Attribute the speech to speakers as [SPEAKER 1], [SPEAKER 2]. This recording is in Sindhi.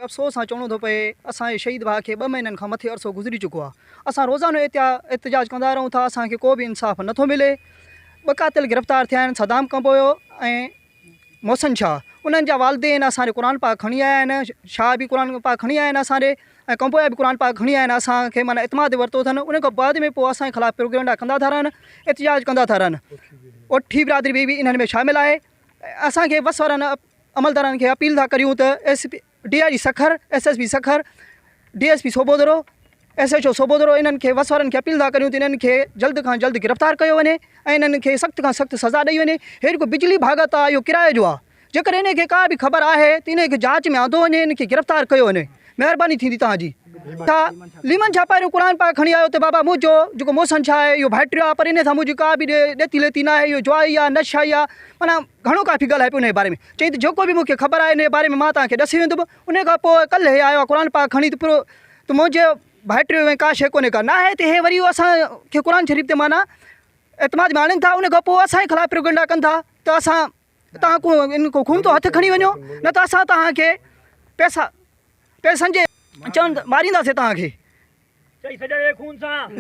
[SPEAKER 1] افسوس سان چوڻو ٿو پئي اسان جي شهيد ڀاء کي ٻه مهينن کان مٿي عرصو گذري چڪو آهي اسان روزانو احتجاج ڪندا رهون ٿا اسان کي ڪو به انصاف نٿو ملي ٻه قاتل گرفتار ٿيا آهن صدام ڪمبويو ۽ محسن شاهه انهن جا والدين اسان ڏي قرآن پاڪ کڻي آيا آهن شاهه به قرآن پاڪ کڻي آيا آهن اسان ڏي ۽ ڪمبويا به قرآن پاڪ کڻي آيا آهن اسان کي معنيٰ اعتماد ورتو اٿن ان کان بعد ۾ پوء اسان جي خلاف پروگينڊا ڪندا ٿا رهن احتجاج ڪندا ٿا رهن اوٺي برادري به انهن ۾ شامل آهي اسان کي وس وارن عملدارن کي اپيل ٿا ڪريون ته S P D I G Sukkur, S S P Sukkur, D S P Sobhodero, S H O Sobhodero انهن کي وس وارن کي اپيل ٿا ڪريون ته انهن کي جلد کان جلد گرفتار ڪيو وڃي ۽ انهن کي سخت کان سخت سزا ڏئي وڃي هي جيڪو بجلي ڀاڳت آهي اهو ڪرايي جو آهي جيڪڏهن انهي کي ڪا به خبر آهي ته انهي کي جاچ ۾ آندو وڃي انهن کي گرفتار ڪيو وڃي مهرباني ٿيندي توهان جي. ڇا ليمن ڇا پهريون قرآن پاڪ کڻي آيو ته بابا منهنجو جيڪو محسن شاهه آهي اهو ڀائٽيو آهي پر انهي سان منهنجي ڪا به ڏيتي ليتي ناهي اهو جوائي آهي نشائي آهي معنيٰ گهڻو ڪافي ڳالهائي پيو انهي باري ۾ چئي ته جيڪو به مون کي خبر آهي انهي باري ۾ مان توهان کي ڏسي ويندم انهي کان پوء ڪلهه هي آيو آهي قرآن پاڪ کڻي ته پورو ته منهنجو ڀائٽيو ۽ ڪا شيء ڪونهي ڪا ناهي ته هي وري اسان کي قرآن شريف تي معنيٰ اعتماد ۾ آڻين ٿا ان کان پوء اسان جي خلاف پروگنڊا ڪن ٿا ته اسان توهان ڪو ان کو خون ٿو هٿ کڻي وڃو نه ته اسان توهان کي پئسا پئسن جي چون مارينداسين توهان کي.
[SPEAKER 2] چئي سڄڻ جي خون سان.